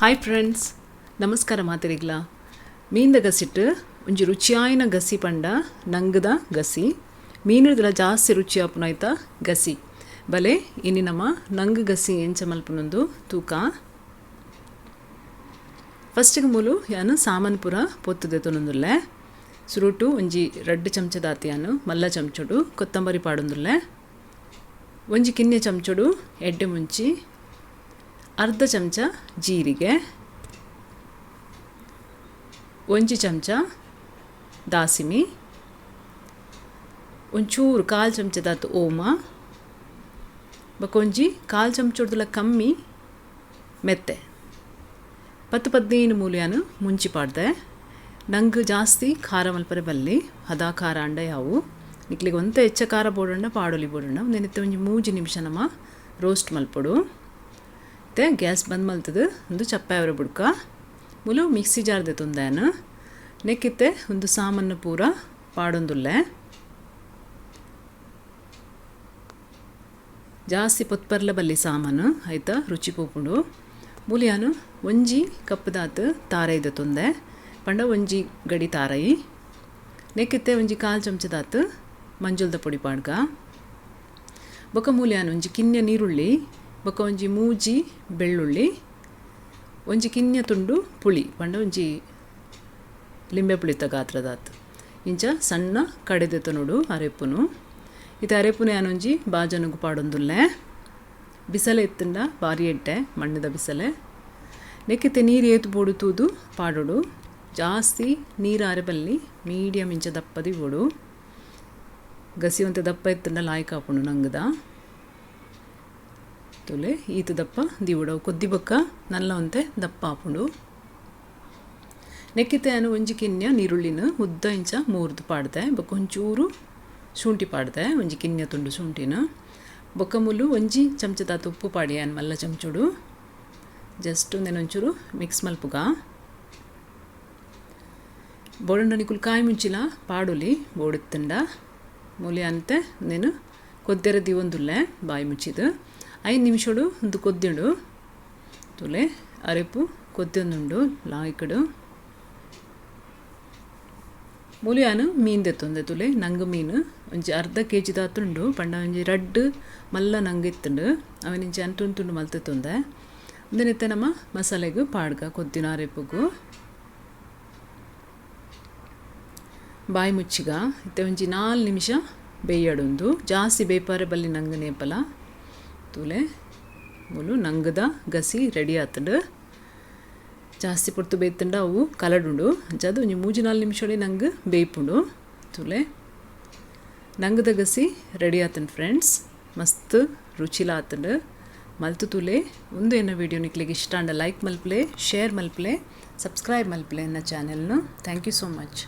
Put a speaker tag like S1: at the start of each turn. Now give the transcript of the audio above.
S1: Hi friends, ನಮಸ್ಕಾರ ಮಾತೆರಿಗ್ಲ. ಮೀನ್ದ ಗಸಿಟ್ಟು ಒಂಜಿ ರುಚಿಯಾಯಿನ ಗಸಿ ಪಂಡ ನಂಗದ ಗಸಿ. ಮೀನುದಲ ಜಾಸ್ತಿ ರುಚಿ ಆಪುನಾಯ್ತ ಗಸಿ. ಬಲೆ ಇನಿ ನಮ್ಮ ನಂಗ್ ಗಸಿ ಎಂಚ ಮಲ್ಪುನೊಂದು ತೂಕ. ಫಸ್ಟಿಗೆ ಮೂಲು ಯಾನು ಸಾಮಾನ್ ಪೂರ ಪೊತ್ತುದೆ ತೊನೊಂದುಲ್ಲೆ. ಸುರುಟು ಒಂಜಿ ರಡ್ಡ್ ಚಮಚದಾತ್ ಯಾನು ಮಲ್ಲ ಚಮಚೊಡು ಕೊತ್ತಂಬರಿ ಪಾಡೊಂದುಲ್ಲೆ. ಒಂಜಿ ಕಿನ್ಯ ಚಮಚೊಡು ಎಡ್ಡೆ ಮುಂಚಿ, ಅರ್ಧ ಚಮಚ ಜೀರಿಗೆ, ಒಂಜಿ ಚಮಚ ದಾಸಿಮಿ, ಒಂಚೂರು ಕಾಲು ಚಮಚದಾತ್ ಓಮ, ಬೊಕ ಒಂಜಿ ಕಾಲು ಚಮಚೊಡ್ದುಲ ಕಮ್ಮಿ ಮೆತ್ತೆ. 10-15 ಮೂಲು ಯಾನು ಮುಂಚಿ ಪಾಡ್ದೆ. ನಂಗೆ ಜಾಸ್ತಿ ಖಾರ ಮಲ್ಪರೆ ಬಲ್ಲಿ, ಹದಾ ಖಾರ ಅಂಡ ಯಾವು. ನಿಕ್ಲಿಗೆ ಒಂತೆ ಹೆಚ್ಚ ಖಾರ ಬೋಡಂಡ ಪಾಡೊಲಿ ಬೋಡಂಡ. ಒಂದೆನಿತ್ತೆ ಒಂಜಿ 3 ನಿಮಿಷ ನಮ್ಮ ರೋಸ್ಟ್ ಮಲ್ಪೊಡು. ಇತ್ತೆ ಗ್ಯಾಸ್ ಬಂದ್ ಮಲ್ತದು ಒಂದು ಚಪ್ಪಾಯವರ ಬುಡ್ಕ. ಮೂಲು ಮಿಕ್ಸಿ ಜಾರ್ ದೆತ್ತೊಂದಾನು. ನೆಕ್ಕಿತ್ತೆ ಒಂದು ಸಾಮಾನು ಪೂರ ಪಾಡೊಂದುಲ್ಲೆ. ಜಾಸ್ತಿ ಪೊತ್ಪರ್ಲ ಬಲ್ಲಿ ಸಾಮಾನು ಆಯ್ತಾ ರುಚಿ ಪೋಪುಂಡು. ಮೂಲಿಯಾನು ಒಂಜಿ ಕಪ್ಪುದಾತ್ ತಾರೈ ದೆತ್ತೊಂದೆ, ಪಂಡ ಒಂಜಿ ಗಡಿ ತಾರೈ. ನೆಕ್ಕಿತ್ತೆ ಒಂಜಿ ಕಾಲು ಚಮಚದಾತ್ ಮಂಜೊಲ್ದ ಪೊಡಿ ಪಾಡ್ಗ. ಬೊಕ ಮೂಲಿಯಾನು ಒಂಜಿ ಕಿನ್ಯ ನೀರುಳ್ಳಿ, ಬೊಕ ಒಂಜಿ 3 ಬೆಳ್ಳುಳ್ಳಿ, ಒಂಜಿ ಕಿನ್ಯ ತುಂಡು ಪುಳಿ ಪಂಡ ಒಂಜಿ ಲಿಂಬೆ ಪುಳಿತ ಗಾತ್ರದಾತ್. ಇಂಚ ಸಣ್ಣ ಕಡೆದೆತ್ತೊನೊಡು ಅರೆಪುನು. ಇತ್ತೆ ಅರೆಪುನು ಯಾನೊಂಜಿ ಬಾಜನೊಗು ಪಾಡೊಂದುಲ್ಲೆ. ಬಿಸಲೆ ಇತ್ತುಂಡ ಬಾರಿ ಎಡ್ಡೆ, ಮಣ್ಣುದ ಬಿಸಲೆ. ನೆಕ್ಕಿತ್ತೆ ನೀರು ಏತು ಬೋಡು ತೂದು ಪಾಡೊಡು. ಜಾಸ್ತಿ ನೀರು ಆರೆ ಬಲ್ಲಿ, ಮೀಡಿಯಮ್ ಇಂಚ ದಪ್ಪದಿ ಬೋಡು. ಗಸಿ ಒಂತೆ ದಪ್ಪ ಇತ್ತುಂಡ ಲಾಯ್ಕ್ ಆಪುಂಡು ನಂಗದ. ತೂಲೆ ಈತ ದಪ್ಪ ದೀವೊಡು, ಅವು ಕೊದ್ದಿ ಬೊಕ್ಕ ನಲ್ಲ ಒಂತೆ ದಪ್ಪ ಆಪುಂಡು. ನೆಕ್ಕಿತ್ತೆ ಯಾನು ಒಂಜಿ ಕಿನ್ಯ ನೀರುಳ್ಳಿನ ಉದ್ದ ಇಂಚ ಮೂರ್ದು ಪಾಡ್ದೆ. ಬೊಕ್ಕ ಒಂಚೂರು ಶುಂಠಿ ಪಾಡ್ದೆ, ಒಂಜಿ ಕಿನ್ಯ ತುಂಡು ಶುಂಠಿನ. ಬೊಕ್ಕ ಮೂಲು ಒಂಜಿ ಚಮಚದಾತ್ ಉಪ್ಪು ಪಾಡಿ ಯಾನ್ ಮಲ್ಲ ಚಮಚೊಡು. ಜಸ್ಟ್ ಉಂದೆನ್ ಒಂಚೂರು ಮಿಕ್ಸ್ ಮಲ್ಪುಗ. ಬೋಡಂಡ ನಿಕುಲು ಕಾಯಿ ಮುಂಚಿಲ ಪಾಡೊಲಿ ಬೋಡಿತ್ತುಂಡ. ಮೂಲಿ ಅಂತೆ ಉಂದೆನ್ ಕೊದ್ದೆರ ದೀವೊಂದುಲ್ಲೆ ಬಾಯಿ ಮುಚ್ಚಿದ್. 5 ನಿಮಿಷೊಡು ಉಂದು ಕೊದ್ದಿಂಡು. ತೂಲೆ ಅರೆಪು ಕೊದ್ದೊಂದುಂಡು ಲಾಯ್ಕಡು. ಮೂಲು ಯಾನು ಮೀನು ದೆತ್ತೊಂದೆ. ತೂಲೆ ನಂಗು ಮೀನು ಒಂಜಿ ಅರ್ಧ ಕೆ ಜಿ ದಾತುಂಡು. ಪಂಡ ಒಂಜಿ ರಡ್ಡ್ ಮಲ್ಲ ನಂಗು ಇತ್ತುಂಡು. ಅವೆನ್ ಇಂಚ ತುಂಡು ತುಂಡು ಮಲ್ತೆತ್ತೊಂದೆ. ಉಂದೆನಿತ್ತೆ ನಮ್ಮ ಮಸಾಲೆಗ್ ಪಾಡ್ಗ ಕೊದ್ದಿನ ಅರೆಪುಗು. ಬಾಯಿ ಮುಚ್ಚಿಗ ಇತ್ತೆ ಒಂಜಿ 4 ನಿಮಿಷ ಬೇಯಡುಂದು. ಜಾಸ್ತಿ ಬೇಪಾರೆ ಬಲ್ಲಿ ನಂಗು ನೇಪಲ. ತೂಲೆ ಮೂಲು ನಂಗದ ಗಸಿ ರೆಡಿ ಆತುಂಡು. ಜಾಸ್ತಿ ಪೊರ್ತು ಬೇಯ್ತುಂಡ ಅವು ಕಲಡುಂಡು. ಅಂಚಾದ್ ಒಂಜಿ 3-4 ನಿಮಿಷೊಡೆ ನಂಗೆ ಬೇಯ್ಪುಂಡು. ತೂಲೆ ನಂಗದ ಗಸಿ ರೆಡಿ ಆತುಂಡು ಫ್ರೆಂಡ್ಸ್. ಮಸ್ತ್ ರುಚಿಲ ಆತುಂಡು. ಮಲ್ತು ತೂಲೆ. ಉಂದು ಎನ್ನ ವಿಡಿಯೋ ನಿಕ್ಲೆಗ್ ಇಷ್ಟ ಆಂಡ ಲೈಕ್ ಮಲ್ಪುಲೆ, ಶೇರ್ ಮಲ್ಪುಲೆ, ಸಬ್ಸ್ಕ್ರೈಬ್ ಮಲ್ಪುಲೆ ಎನ್ನ ಚಾನೆಲ್ನು. Thank you so much.